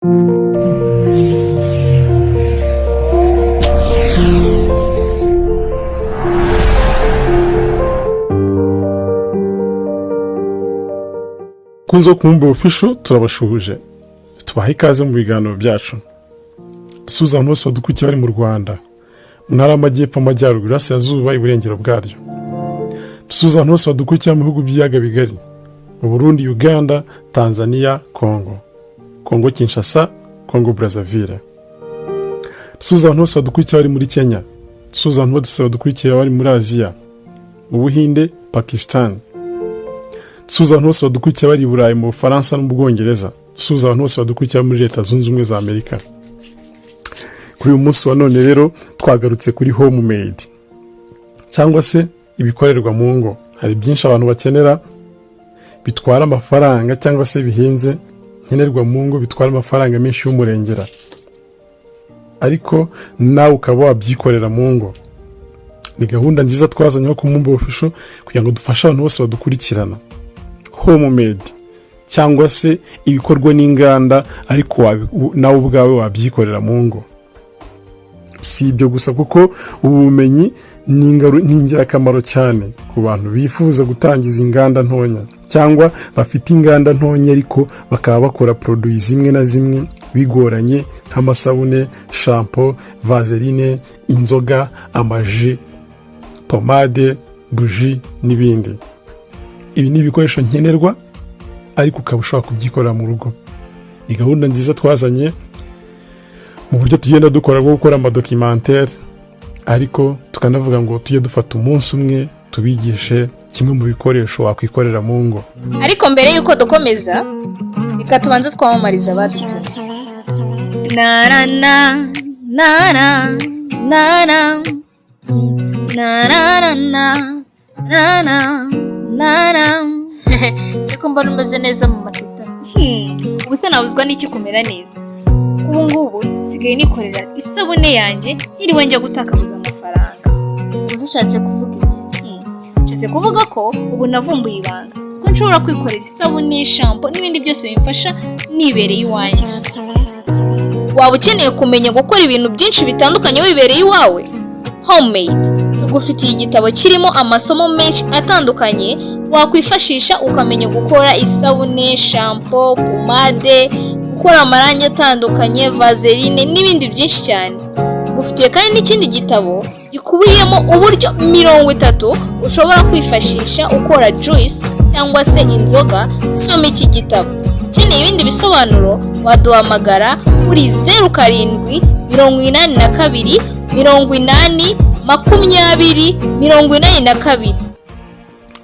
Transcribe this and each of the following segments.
Kunze kumbe Official, turabashuhuje, tubaha ikaze mu biganiro byacu. Dusuhuza abantu bose badukurikiye bari mu Rwanda, mu ntara y'Amajyepfo, Amajyaruguru, Iburasirazuba, iburengero bwaryo. Dusuhuza abantu bose badukurikira mu bihugu by'ibiyaga bigari, mu Burundi, Uganda, Tanzania, Kongo, Kongo Kinshasa, Kongo Brazzaville. Dusuhuza abantu bose badukurikira bari muri Kenya. Dusuhuza abantu bose badukurikira bari muri Aziya, mu Buhinde, Pakistan. Dusuhuza abantu bose badukurikira bari i Burayi, mu Bufaransa no mu Bwongereza. Dusuhuza abantu bose badukurikira muri Leta Zunze Ubumwe za Amerika. Kuri uyu munsi wa none rero twagarutse kuri homemade cyangwa se ibikorerwa mu ngo. Hari byinshi abantu bakenera bitwara amafaranga cyangwa se bihenze, nkenerwa mu ngo, bitwara amafaranga menshi y'umurengera, ariko nawe ukaba wabyikorera mu ngo. Ni gahunda nziza twazanye ku Mumbo Official kugira ngo dufashe abantu bose badukurikirana. Homemade cyangwa se ibikorwa n'inganda, ariko nawe ubwawe wabyikorera mu ngo. Si ibyo gusa, kuko ubu bumenyi ni ingirakamaro cyane ku bantu bifuza gutangiza inganda ntoya cyangwa bafite inganda ntoya ariko bakaba bakora produits zimwe na zimwe bigoranye, nk'amasabune, shampoo, vaseline, inzoga, amaji, pomade, buji n'ibindi. Ibi ni ibikoresho nkenerwa ariko ukaba ushobora kubyikorera mu rugo. Ni gahunda nziza twazanye mu buryo tugenda dukora bwo gukora ama documentaire, ariko tukanavuga ngo tujye dufata umunsi umwe tubigishe kimwe mu bikoresho wakwikorera mu ngo. Ariko mbere y'uko dukomeza, reka tubanze twamamariza abadutumye. Na na na na na na na na na na na na na na. Siko mbona umeze neza mu matita? Ubu se nabuzwa n'iki kumera neza? Ubu ngubu nsigaye nikorera isabune yanjye ntiriwe njya gutakaza amafaranga. Uzi ushatse kuvuga iki? Nshatse kuvuga ko ubu navumbuye ibanga ko nshobora kwikorera isabune, shampoo n'ibindi byose bimfasha nibereye iwanjye. Waba ukeneye kumenya gukora ibintu byinshi bitandukanye wibereye iwawe? Homemade tugufitiye igitabo kirimo amasomo menshi atandukanye wakwifashisha ukamenya gukora isabune, shampoo, pomade, gukora amarangi atandukanye, vaseline n'ibindi byinshi cyane. Tugufitiye kandi n'ikindi gitabo gikubiyemo uburyo 30 ushobora kwifashisha ukora juice cyangwa se inzoga. Soma iki gitabo. Ukeneye ibindi bisobanuro waduhamagara kuri 0782 80 20 82.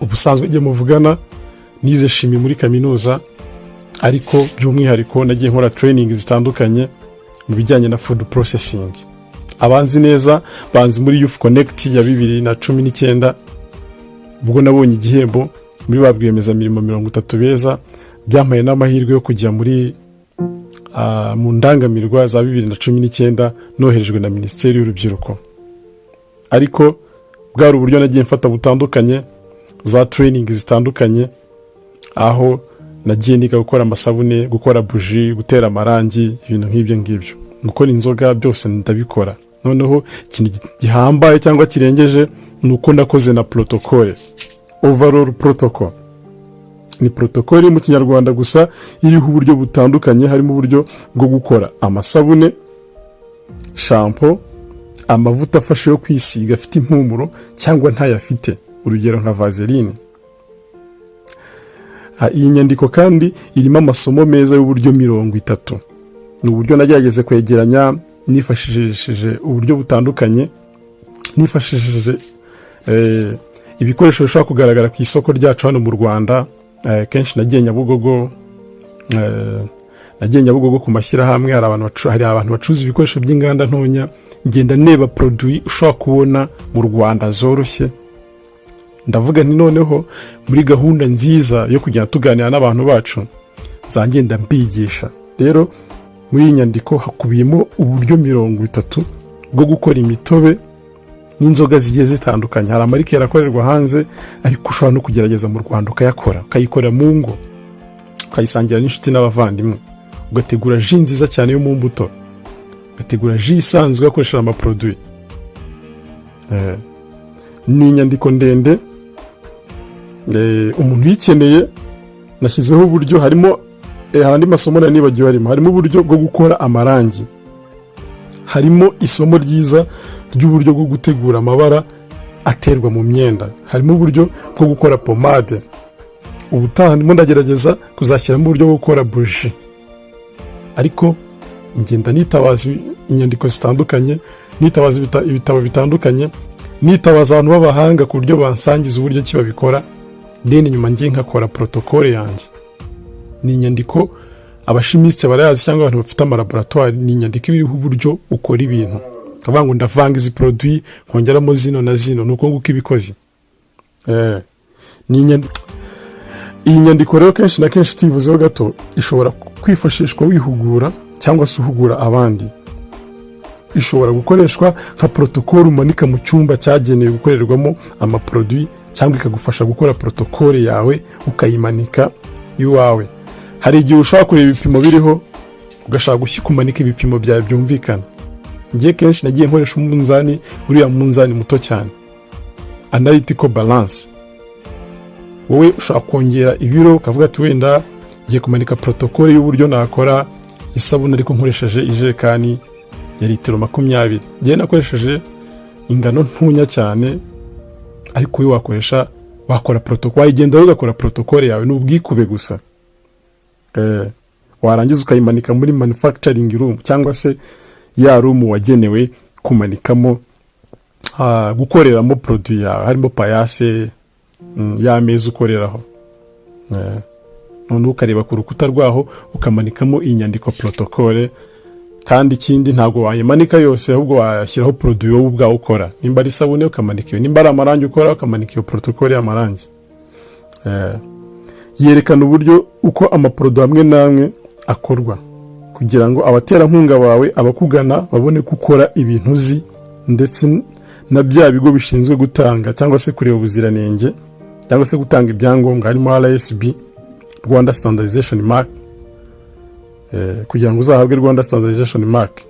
Ubusanzwe igihe muvugana nize chimie muri kaminuza, ariko by'umwihariko nagiye nkora training zitandukanye mu bijyanye na food processing. Abanzi neza banzi muri Youth Connect ya 2019, ubwo nabonye igihembo muri ba rwiyemezamirimo 30 beza. Byampaye n'amahirwe yo kujya muri mu ndangamirwa za 2019, noherejwe na Minisiteri y'Urubyiruko. Ariko bwari uburyo nagiye mfata butandukanye, za training zitandukanye, aho nagiye niga gukora amasabune, gukora buji, gutera amarangi, ibintu nk'ibyo ngibyo, gukora inzoga, byose ndabikora. Noneho ikintu gihambaye cyangwa kirengeje ni uko nakoze na protocole, overall protocol. Ni protocole iri mu Kinyarwanda gusa, iriho uburyo butandukanye, harimo uburyo bwo gukora amasabune, shampoo, amavuta afashe yo kwisiga afite impumuro cyangwa ntayafite, urugero nka vaseline. Iyi nyandiko kandi irimo amasomo meza y'uburyo 30. Ni uburyo nagerageze kwegeranya nifashishije uburyo butandukanye, nifashishije ibikoresho bishobora kugaragara ku isoko ryacu hano mu Rwanda. Kenshi nagiye Nyabugogo, nagiye Nyabugogo ku mashyirahamwe, hari abantu bacuruza ibikoresho by'inganda ntoya. Ngenda ndeba produits ushobora kubona mu Rwanda zoroshye. Ndavuga nti noneho muri gahunda nziza yo kugenda tuganira n'abantu bacu, nzagenda mbigisha. Rero muri iyi nyandiko hakubiyemo uburyo 30 bwo gukora imitobe n'inzoga zigiye zitandukanye. Hari ama liqueur akorerwa hanze, ariko ushobora no kugerageza mu Rwanda ukayakora, ukayikorera mu ngo, ukayisangira n'inshuti n'abavandimwe. Ugategura jus nziza cyane yo mu mbuto, ugategura jus isanzwe ukoresheje amaproduits. Ni inyandiko ndende. Umuntu uyikeneye, nashyizeho uburyo harimo hari andi masomo nari nibagiwe. Harimo uburyo bwo gukora amarangi, harimo isomo ryiza ry'uburyo bwo gutegura amabara aterwa mu myenda, harimo uburyo bwo gukora pomade. Ubutaha ndimo ndagerageza kuzashyiramo uburyo bwo gukora buji, ariko ngenda nitabaza inyandiko zitandukanye, nitabaza ibitabo bitandukanye, nitabaza abantu b'abahanga ku buryo bansangiza uburyo ki babikora, then nyuma ngiye nkakora protocole yanjye. Ni inyandiko abachimistes barayazi cyangwa abantu bafite amalaboratoires. Ni inyandiko iba iriho uburyo ukora ibintu, ukavuga ngo ndavanga izi produits, nkongeramo zino na zino, ni uko nguko ibikoze. Iyi nyandiko rero, kenshi na kenshi tuyivuzeho gato, ishobora kwifashishwa wihugura cyangwa se uhugura abandi. Ishobora gukoreshwa nka protocole umanika mu cyumba cyagenewe gukorerwamo amaproduits, cyangwa ikagufasha gukora protocole yawe ukayimanika iwawe. Hari igihe ushobora kureba ibipimo biriho, ugashaka kumanika ibipimo byawe byumvikana. Ngiye kenshi nagiye nkoresha umunzani, uriya munzani muto cyane, analytical balance. Wowe ushobora kongera ibiro, ukavuga ati wenda ngiye kumanika protocole y'uburyo nakora isabune, ariko nkoresheje ijerekani ya litiro 20. Ngiye nakoresheje ingano ntonya cyane, ariko wowe wakoresha, wakora protocole, wayigendaho ugakora protocole yawe, ni ubwikube gusa. Warangiza ukayimanika muri manufacturing room cyangwa se ya room wagenewe kumanikamo, gukoreramo produit yawe, harimo paillasse, y'ameza ukoreraho. Noneho ukareba ku rukuta rwaho, ukamanikamo iyi nyandiko protocole. Kandi ikindi, ntabwo wayimanika yose, ahubwo washyiraho produit wowe ubwawe ukora. Nimba ari isabune, ukamanika iyo; nimba ari amarangi ukora, ukamanika iyo protocole y'amarangi. Yerekana uburyo uko amaproduits amwe n'amwe akorwa, kugira ngo abaterankunga bawe, abakugana, babone ko ukora ibintu uzi, ndetse na bya bigo bishinzwe gutanga cyangwa se kureba ubuziranenge cyangwa se gutanga ibyangombwa, harimo RSB, Rwanda Standardization Mark. Kugira ngo uzahabwe Rwanda Standardization Mark,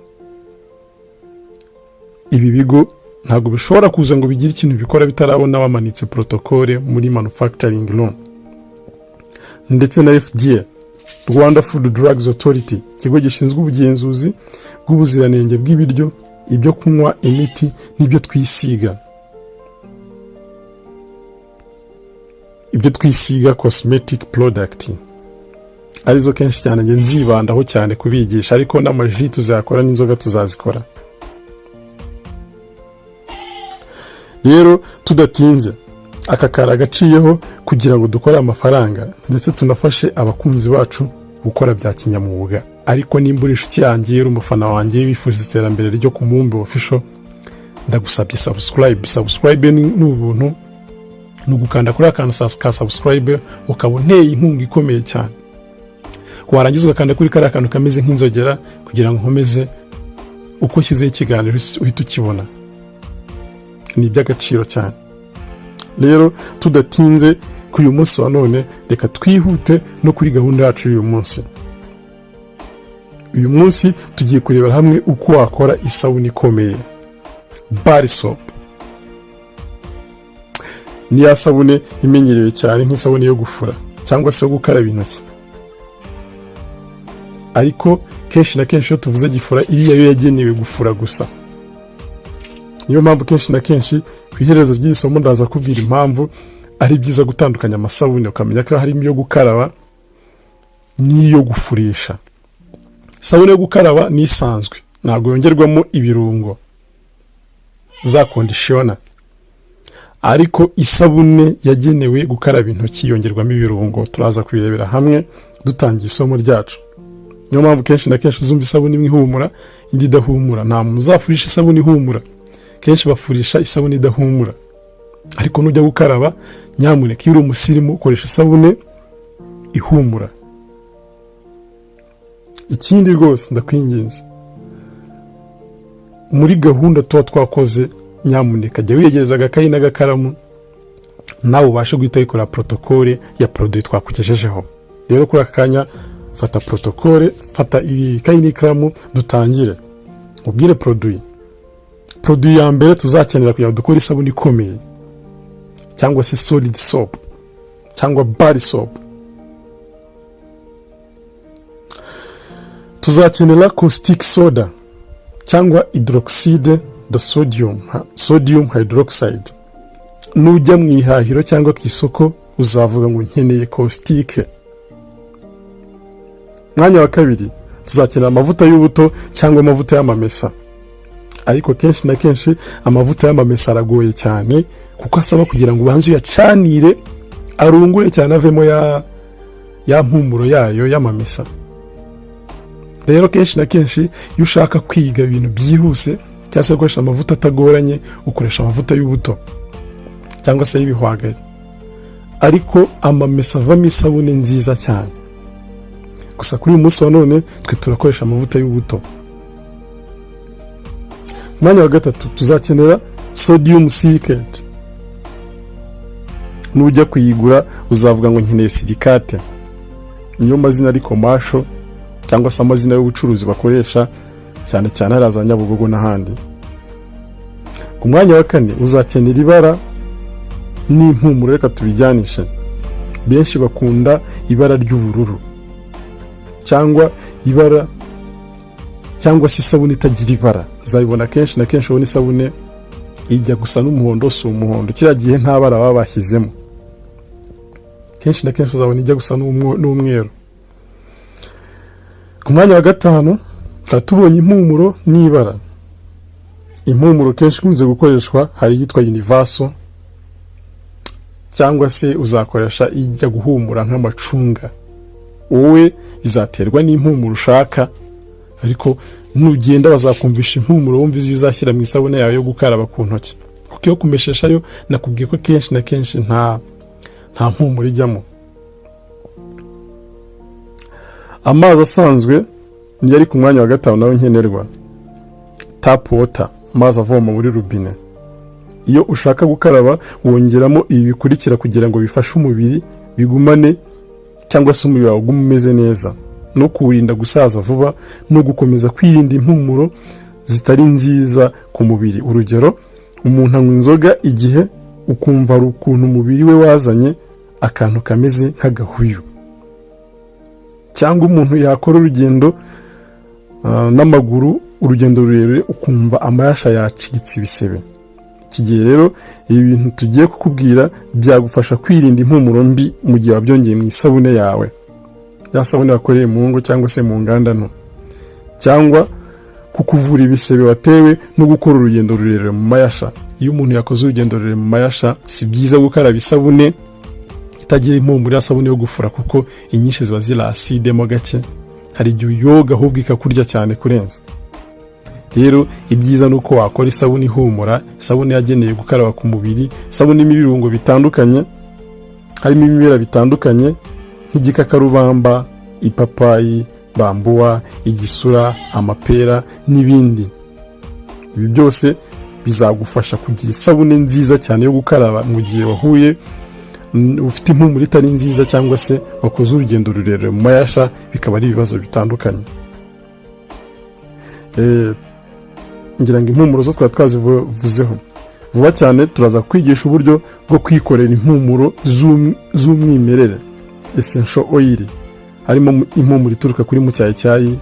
ibi bigo ntabwo bishobora kuza ngo bigire ikintu bikora bitarabona wamanitse protocole muri manufacturing room. Ndetse na FDA, Rwanda Food Drugs Authority, ikigo gishinzwe ubugenzuzi bw'ubuziranenge bw'ibiryo, ibyo kunywa, imiti n'ibyo twisiga, cosmetic product, arizo kenshi cyane njye nzibandaho cyane kubigisha, ariko n'amajus tuzayakora n'inzoga tuzazikora. Rero tudatinze, aka kari agaciyeho kugira ngo dukore amafaranga, ndetse tunafashe abakunzi bacu gukora bya kinyamwuga. Ariko nimba uri inshuti yanjye, uri umufana wanjye, wifuza iterambere ryo ku Mubumbe Official, ndagusabye subscribe. Subscribe ni ubuntu, ni ugukanda kuri akantu ka subscribe, ukaba unteye inkunga ikomeye cyane. Warangiza ugakanda kuri kariya kantu kameze nk'inzogera, kugira ngo nkomeze uko nshyizeho ikiganiro uhite ukibona. Ni iby'agaciro cyane. Rero tudatinze kuri uyu munsi wa none, reka twihute no kuri gahunda yacu y'uyu munsi. Uyu munsi tugiye kurebera hamwe uko wakora isabune ikomeye, bar soap. Ni ya sabune imenyerewe cyane nk'isabune yo gufura cyangwa se yo gukaraba intoki, ariko kenshi na kenshi iyo tuvuze gifura, iriya yo yagenewe gufura gusa. Niyo mpamvu kenshi na kenshi ku iherezo ry'iri somo ndaza kubwira impamvu ari byiza gutandukanya amasabune, ukamenya ko harimo iyo gukaraba n'iyo gufurisha. Isabune yo gukaraba ni isanzwe, ntabwo yongerwamo ibirungo za conditioner, ariko isabune yagenewe gukaraba intoki yongerwamo ibirungo. Turaza kubirebera hamwe dutangiye isomo ryacu. Niyo mpamvu kenshi na kenshi uzumva isabune imwe ihumura, indi idahumura. Nta muntu uzafurisha isabune ihumura, kenshi bafurisha isabune idahumura. Ariko nujya gukaraba, nyamuneka, iyo uri umusirimu, ukoresha isabune ihumura. Ikindi rwose ndakwinginze, muri gahunda tuba twakoze, nyamuneka jya wiyegereza agakayi n'agakaramu, nawe ubashe guhita wikorera protocole ya produit twakugejejeho. Rero kuri aka kanya Fata protocole, fata ikayi n'ikaramu, dutangire. Ubwire produit. Produit ya mbere tuzakenera kugira ngo dukore isabune ikomeye cyangwa se solid soap cyangwa bar soap, tuzakenera caustic soda cyangwa hydroxide de sodium, sodium hydroxide. Nujya mu ihahiro cyangwa ku isoko, uzavuga ngo "Nkeneye caustique." Mwanya wa kabiri, tuzakenera amavuta y'ubuto cyangwa amavuta y'amamesa. Ariko kenshi na kenshi amavuta y'amamesa aragoye cyane, kuko asaba kugira ngo ubanze uyacanire, arungure cyane, avemo ya mpumuro yayo y'amamesa. Rero kenshi na kenshi iyo ushaka kwiga ibintu byihuse cyangwa se gukoresha amavuta atagoranye, ukoresha amavuta y'ubuto cyangwa se y'ibihwagari. Ariko amamesa avamo isabune nziza cyane. Gusa kuri uyu munsi wa none twe turakoresha amavuta y'ubuto. Ku mwanya wa gatatu, tuzakenera sodium silicate. Nujya kuyigura uzavuga ngo "Nkeneye silicate." Niyo mazina ari commercial cyangwa se amazina y'ubucuruzi bakoresha cyane cyane hariya za Nyabugogo n'ahandi. Ku mwanya wa kane, uzakenera ibara n'impumuro. Reka tubijyanishe. Benshi bakunda ibara ry'ubururu cyangwa ibara cyangwa se isabune itagira ibara. Uzabibona kenshi na kenshi, ubona isabune ijya gusa n'umuhondo, si umuhondo. Kiriya gihe nta bara baba bashyizemo. Kenshi na kenshi uzabona ijya gusa n'umweru. Ku mwanya wa gatanu tukaba tubonye impumuro n'ibara. Impumuro kenshi ikunze gukoreshwa, hari iyitwa Universal, cyangwa se uzakoresha ijya guhumura nk'amacunga. Wowe bizaterwa n'impumuro ushaka, ariko nugenda bazakumvisha impumuro, wumva izo uzashyira mu isabune yawe yo gukaraba ku ntoki, kuko iyo kumesheshayo nakubwiye ko kenshi na kenshi nta mpumuro ijyamo. Amazi asanzwe niyo ari ku mwanya wa gatanu nawe nkenerwa, tap water, amazi avoma muri rubine. Iyo ushaka gukaraba, wongeramo ibi bikurikira kugira ngo bifashe umubiri bigumane cyangwa se umubiri wawe ugume umeze neza, no kuwurinda gusaza vuba, no gukomeza kwirinda impumuro zitari nziza ku mubiri. Urugero, umuntu anywa inzoga igihe, ukumva hari ukuntu umubiri we wazanye akantu kameze nk'agahuyu, cyangwa umuntu yakora urugendo n'amaguru, urugendo rurerure, ukumva amayasha yacitse ibisebe. Iki gihe rero, ibi bintu tugiye kukubwira byagufasha kwirinda impumuro mbi mu gihe wabyongeye mu isabune yawe, ya sabune wakoreye mu ngo cyangwa se mu nganda nto, cyangwa kukuvura ibisebe watewe no gukora urugendo rurerure mu mayasha. Iyo umuntu yakoze urugendo rurerure mu mayasha, si byiza gukaraba isabune itagira impumuro, ya sabune yo gufura, kuko inyinshi ziba ziri acide mo gake. Hari igihe uyoga ahubwo ikakurya cyane kurenza. Rero ibyiza ni uko wakora isabune ihumura, isabune yagenewe gukaraba ku mubiri, isabune irimo ibirungo bitandukanye, harimo ibimera bitandukanye nk'igikakarubamba, ipapayi, bambuwa, igisura, amapera n'ibindi. Ibi byose bizagufasha kugira isabune nziza cyane yo gukaraba mu gihe wahuye ufite impumuro itari nziza, cyangwa se wakoze urugendo rurerure mu mayasha, bikaba ari ibibazo bitandukanye. Ngira ngo impumuro zo twaba twazivuzeho. Vuba cyane turaza kwigisha uburyo bwo kwikorera impumuro z'umwimerere, essential oil, harimo impumuro ituruka kuri mucyayicyayi,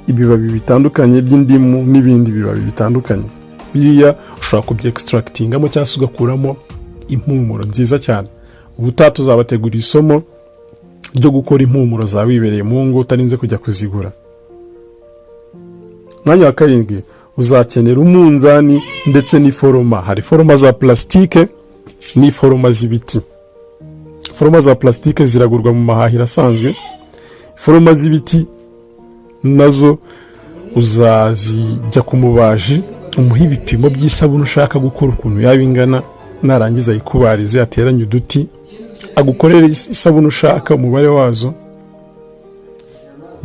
ibibabi bitandukanye by'indimu n'ibindi bibabi bitandukanye. Biriya ushobora kubyextractingamo cyangwa se ugakuramo impumuro nziza cyane. Ubutaha tuzabategurira isomo ryo gukora impumuro zawe wibereye mu ngo, utarinze kujya kuzigura. Mwanya wa karindwi, uzakenera umunzani ndetse n'iforoma. Hari foroma za plasitike n'iforoma z'ibiti. Foroma za plasitike ziragurwa mu mahahiro asanzwe. Foroma z'ibiti nazo uzazijya ku mubaji, umuha ibipimo by'isabune ushaka gukora ukuntu yaba ingana, narangiza ayikubarize, ateranye uduti, agukorere isabune ushaka umubare wazo.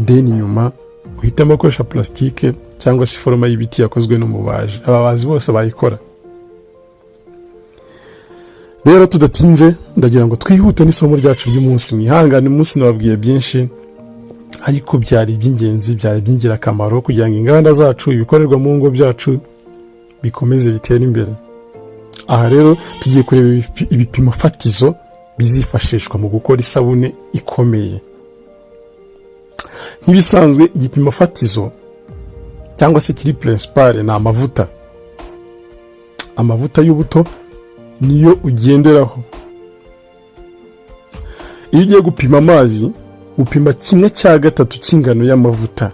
Then nyuma uhitamo gukoresha plasitike cyangwa se iforoma y'ibiti yakozwe n'umubaji. Ababazi bose bayikora. Rero tudatinze, ndagira ngo twihute n'isomo ryacu ry'umunsi. Mwihangane, umunsi nababwiye byinshi. Ariko byari iby'ingenzi, byari iby'ingirakamaro kugira ngo inganda zacu, ibikorerwa mu ngo byacu bikomeze bitere imbere. Aha rero tugiye kureba ibipimo fatizo bizifashishwa mu gukora isabune ikomeye. Nk'ibisanzwe, igipimo fatizo cyangwa se kiri principal ni amavuta. Amavuta y'ubuto niyo ugenderaho. Iyo ugiye gupima amazi, upima 1/3 cy'ingano y'amavuta.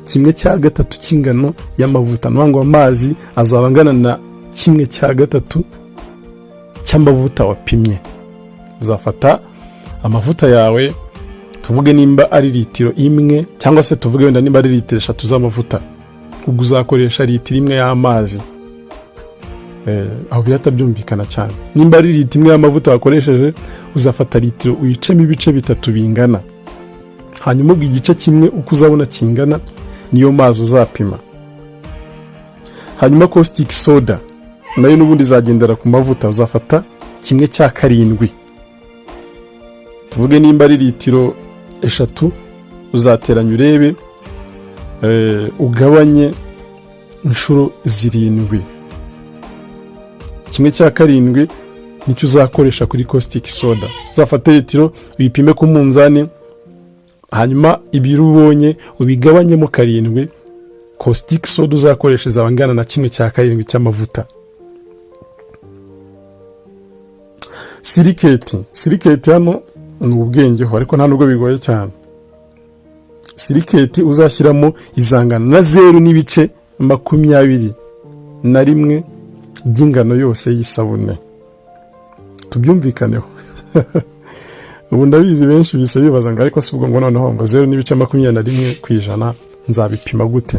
1/3 cy'ingano y'amavuta, ni ngo amazi azaba angana na 1/3 cy'amavuta wapimye. Uzafata amavuta yawe, tuvuge nimba ari litiro 1, cyangwa se tuvuge wenda nimba ari litiro 3 z'amavuta, ubwo uzakoresha litiro 1 y'amazi. Aho birahita byumvikana cyane. Nimba ari litiro 1 y'amavuta wakoresheje, uzafata litiro uyicemo ibice bitatu bingana, hanyuma ubwo igice kimwe uko uzabona kingana niyo mazi uzapima. Hanyuma caustic soda nayo n'ubundi izagendera ku mavuta. Uzafata 1/7. Tuvuge nimba ari litiro 3, uzateranya urebe, ugabanye inshuro 7. 1/7 nicyo uzakoresha kuri caustic soda. Uzafate litiro uyipime ku munzani, hanyuma ibiro ubonye ubigabanyemo karindwi. Caustic soda uzakoresha izaba ingana na 1/7 cy'amavuta. Silicate. Silicate hano ni ubwengeho, ariko nta nubwo bigoye cyane. Silicate uzashyiramo izangana na 0.21 by'ingano yose y'isabune. Tubyumvikaneho. Ubu ndabizi benshi bisa bibaza ngo: "Ariko si ubwo ngo noneho ngo 0.21% nzabipima gute?"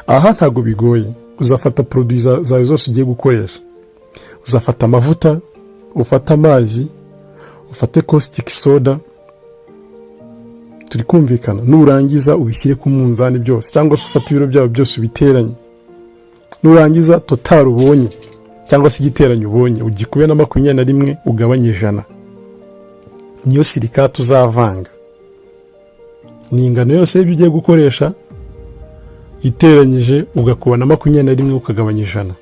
Aha ntabwo bigoye. Uzafata produits zawe zose ugiye gukoresha. Uzafata amavuta, ufate amazi, ufate caustic soda. Turi kumvikana? Nurangiza ubishyire ku munzani byose, cyangwa se ufate ibiro byabo byose ubiteranye. Nurangiza total ubonye cyangwa se igiteranyo ubonye ugikube na 21, ugabanye 100. Niyo silicate uzavanga. Ni ingano yose y'ibyo ugiye gukoresha iteranyije, ugakuba na 21, ukagabanya 100.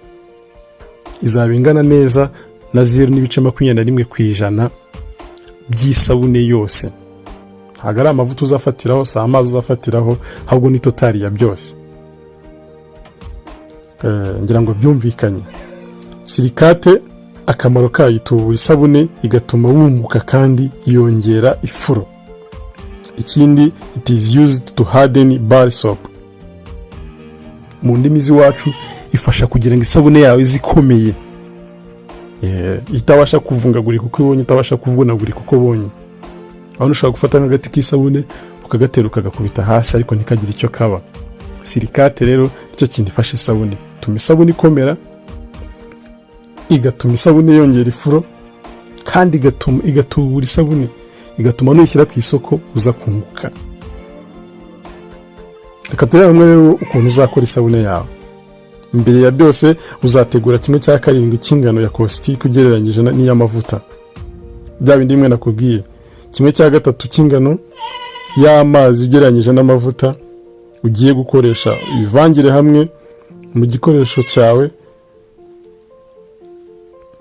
Izaba ingana neza na 0.21% by'isabune yose. Ntabwo ari amavuta uzafatiraho, si amazi uzafatiraho, ahubwo ni total ya byose. Ngira ngo byumvikanye. Silicate akamaro kayo: itubura isabune, igatuma wunguka, kandi yongera ifuro. Ikindi, it is used to harden bar soap. Mu ndimi z'iwacu, ifasha kugira ngo isabune yawe ize ikomeye, itabasha kuvungagurika uko ibonye, itabasha kuvunagurika uko ubonye. Aho ushobora gufata nk'agati k'isabune ukagatera, ukagakubita hasi, ariko ntikagire icyo kaba. Silicate rero nicyo kintu ifasha isabune: ituma isabune ikomera, igatuma isabune yongera ifuro, kandi igatuma igatubura isabune, igatuma nuyishyira ku isoko uza kunguka. Reka turebe hamwe rero ukuntu uzakora isabune yawe. Mbere ya byose, uzategura 1/7 cy'ingano ya caustique ugereranyije n'iy'amavuta. Bya bindi bimwe nakubwiye, 1/3 cy'ingano y'amazi ugereranyije n'amavuta ugiye gukoresha, ubivangire hamwe mu gikoresho cyawe.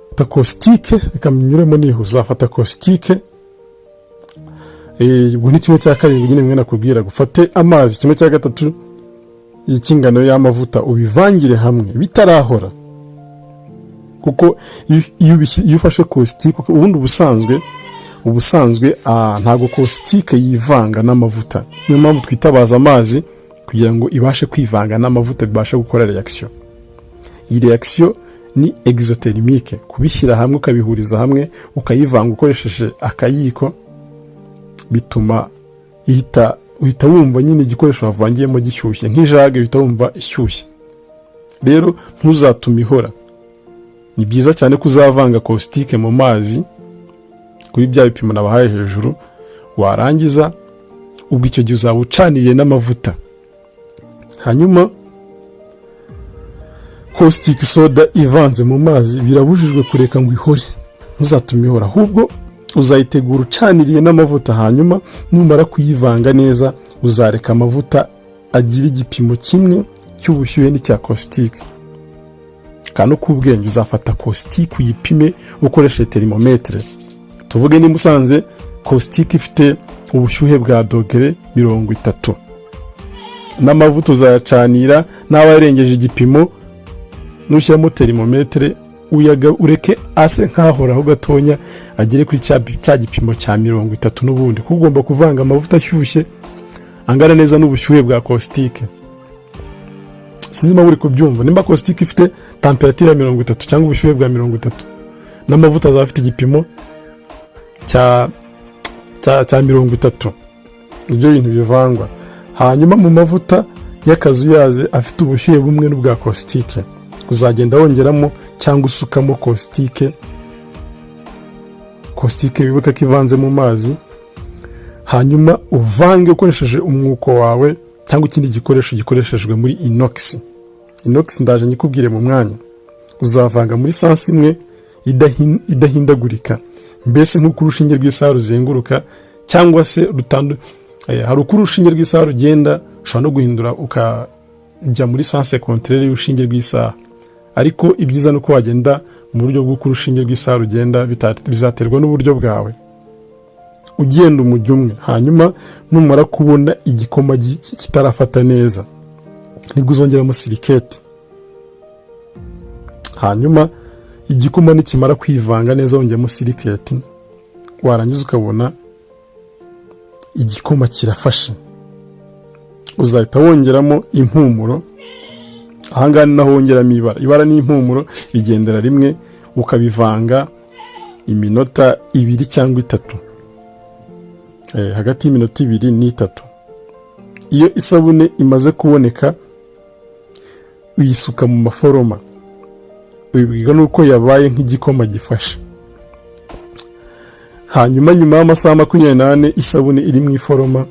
Fata caustique, reka mnyuremo niho. Uzafata caustique, ubwo ni 1/7 nyine mwe nakubwira. Gufate amazi 1/3 cy'ingano y'amavuta, ubivangire hamwe bitarahora, kuko iyo ufashe caustique, ubundi ubusanzwe ntabwo caustique yivanga n'amavuta. Niyo mpamvu twitabaza amazi kugira ngo ibashe kwivanga n'amavuta, bibashe gukora réaction. Iyi réaction ni exothermique. Kubishyira hamwe, ukabihuriza hamwe, ukayivanga ukoresheje akayiko, bituma ihita uhita wumva nyine igikoresho wavangiyemo gishyushye, nk'ijage uhita wumva ishyushye. Rero ntuzatume ihora. Ni byiza cyane ko uzavanga caustique mu mazi kuri bya bipimo nabahaye hejuru. Warangiza, ubwo icyo gihe uzaba ucaniriye n'amavuta. Hanyuma caustic soda ivanze mu mazi, birabujijwe kureka ngo ihore. Ntuzatume ihora, ahubwo Uzayitegura ucaniriye n'amavuta. Hanyuma numara kuyivanga neza, uzareka amavuta agira igipimo kimwe cy'ubushyuhe n'icya caustique. Akantu k'ubwenge: uzafata caustique uyipime ukoresheje thermomètre. Tuvuge niba usanze caustique ifite ubushyuhe bwa dogere 30, n'amavuta uzayacanira n'aba yarengeje igipimo. Nushyiramo thermomètre, ureke ase nk'ahoraho gatonya, agere kuri cya gipimo cya 30 n'ubundi, kuko ugomba kuvanga amavuta ashyushye angana neza n'ubushyuhe bwa caustique. Sinzi niba uri kubyumva. Nimba caustique ifite température ya 30 cyangwa ubushyuhe bwa 30, n'amavuta azaba afite igipimo cya 30. Ibyo bintu bivangwa. Hanyuma mu mavuta y'akazuyaze afite ubushyuhe bumwe n'ubwa caustique, uzagenda wongeramo cyangwa usukamo caustique. Caustique wibuke ko ivanze mu mazi. Hanyuma uvange ukoresheje umwuko wawe cyangwa ikindi gikoresho gikoreshejwe muri inox. Inox ndaje nyikubwire mu mwanya. Uzavanga muri sens imwe idahindagurika, mbese nk'uko urushinge rw'isaha ruzenguruka cyangwa se rutandu. Hari uko urushinge rw'isaha rugenda, ushobora no guhindura ukajya muri sens contraire y'urushinge rw'isaha, ariko ibyiza ni uko wagenda mu buryo bw'uko urushinge rw'isaha rugenda. Bizaterwa n'uburyo bwawe ugenda umujyo umwe. Hanyuma numara kubona igikoma kitarafata neza, nibwo uzongeramo silicate. Hanyuma igikoma nikimara kwivanga neza, wongeyemo silicate, warangiza ukabona igikoma kirafashe, uzahita wongeramo impumuro. Ahangaha ni naho wongeramo ibara. Ibara n'impumuro bigendera rimwe. Ukabivanga iminota 2 cyangwa 3, hagati y'iminota 2 n'3. Iyo isabune imaze kuboneka, uyisuka mu maforoma. Ubibwirwa n'uko yabaye nk'igikoma gifashe. Hanyuma nyuma y'amasaha 24 isabune iri mu iforoma,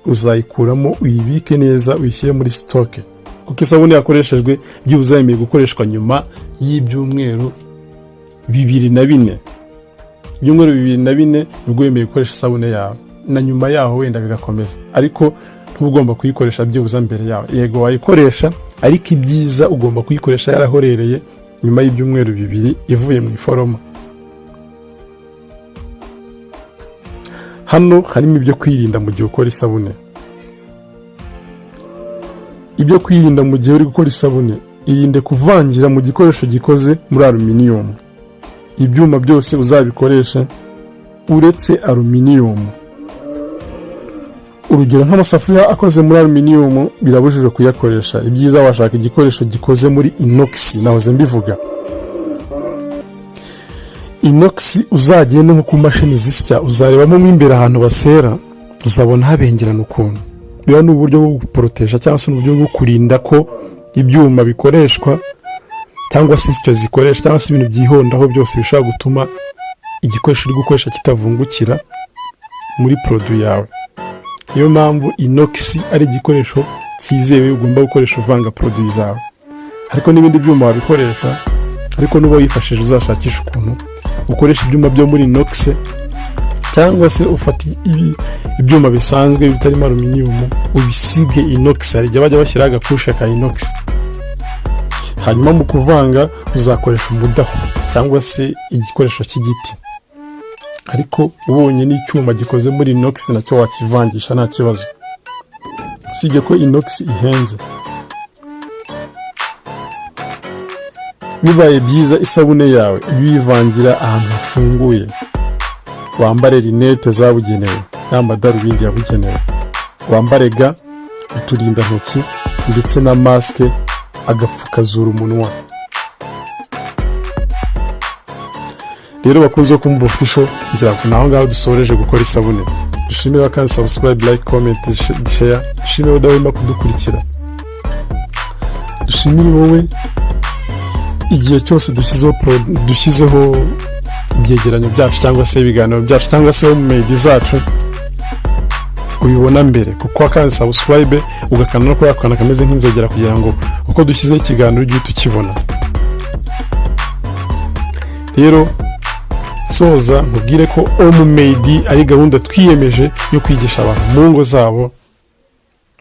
uzayikuramo, uyibike neza, uyishyire muri stock, kuko isabune yakoreshejwe byibuze yemewe gukoreshwa nyuma y'ibyumweru 2 na 4. Ibyumweru 2 na 4 nibwo wemerewe gukoresha isabune yawe, na nyuma yaho wenda bigakomeza, ariko ntugomba kuyikoresha byibuze mbere yawe. Yego, wayikoresha, ariko ibyiza ugomba kuyikoresha yarahorereye, nyuma y'ibyumweru 2 ivuye mu iforoma. Hano harimo ibyo kwirinda mu gihe ukora isabune. Ibyo kwirinda mu gihe uri gukora isabune: irinde kuvangira mu gikoresho gikoze muri aluminiyumu. Ibyuma byose uzabikoresha uretse aluminiyumu. Urugero nk'amasafuriya akoze muri aluminiyumu birabujijwe kuyakoresha. Ibyiza washaka igikoresho gikoze muri inox, nahoze mbivuga. Inox, uzagende nko ku mashini zisya, uzarebamo mo imbere ahantu basera, uzabona habengerana ukuntu. Biba ni uburyo bwo guporoteja cyangwa se uburyo bwo kurinda ko ibyuma bikoreshwa cyangwa se insyo zikoresha cyangwa se ibintu byihondaho byose bishobora gutuma igikoresho uri gukoresha kitavungukira muri produit yawe. Niyo mpamvu inox ari igikoresho cyizewe ugomba gukoresha uvanga produit zawe, ariko n'ibindi byuma wabikoresha. Ariko nuba wifashishije, uzashakisha ukuntu ukoresha ibyuma byo muri inox, cyangwa se ufata ibyuma bisanzwe bitarimo aluminiyumu ubisige inox. Hari igihe bajya bashyiraho agakushe ka inox. Hanyuma mu kuvanga uzakoresha umudaho cyangwa se igikoresho cy'igiti, ariko ubonye n'icyuma gikoze muri inox nacyo wakivangisha nta kibazo, usibye ko inox ihenze. Bibaye byiza, isabune yawe uyivangira ahantu hafunguye, wambare lunettes zabugenewe n'amadarubindi yabugenewe, wambare gants, uturindantoki ndetse na masque, agapfukazura umunwa. Rero bakunze bo kumva Official, ngira ngo ni aho ngaho dusoreje gukora isabune. Dushimire kandi subscribe, like, comment, share. Dushimire udahwema kudukurikira. Dushimire wowe igihe cyose dushyizeho ibyegeranyo byacu cyangwa se ibiganiro byacu cyangwa se homemade zacu ubibona mbere, kuko wakanda subscribe, ugakanda no kuri ako kantu kameze nk'inzogera, kugira ngo uko dushyizeho ikiganiro ujye uhita ukibona. Rero Soza nkubwire ko Homemade ari gahunda twiyemeje yo kwigisha abantu mu ngo zabo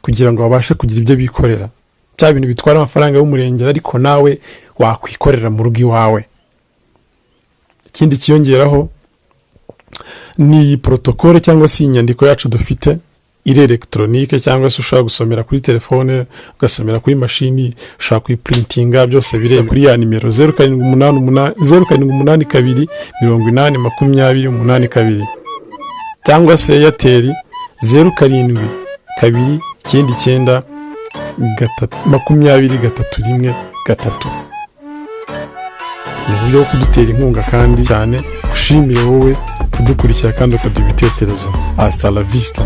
kugira ngo babashe kugira ibyo bikorera, bya bintu bitwara amafaranga y'umurengera ariko nawe wakwikorera mu rugo iwawe. Ikindi kiyongeraho ni iyi protocole cyangwa se inyandiko yacu dufite iri électronique, cyangwa se ushobora gusomera kuri telefone, ugasomera kuri mashini, ushobora kuyiprintinga, byose bireba kuri ya nimero 0788, 0782 80 20 82, cyangwa se Airtel 072 99 3 20 3 1 3. Ni uburyo bwo kudutera inkunga kandi cyane ushimire wowe kudukurikira kandi ukaduha ibitekerezo. Hasta la vista.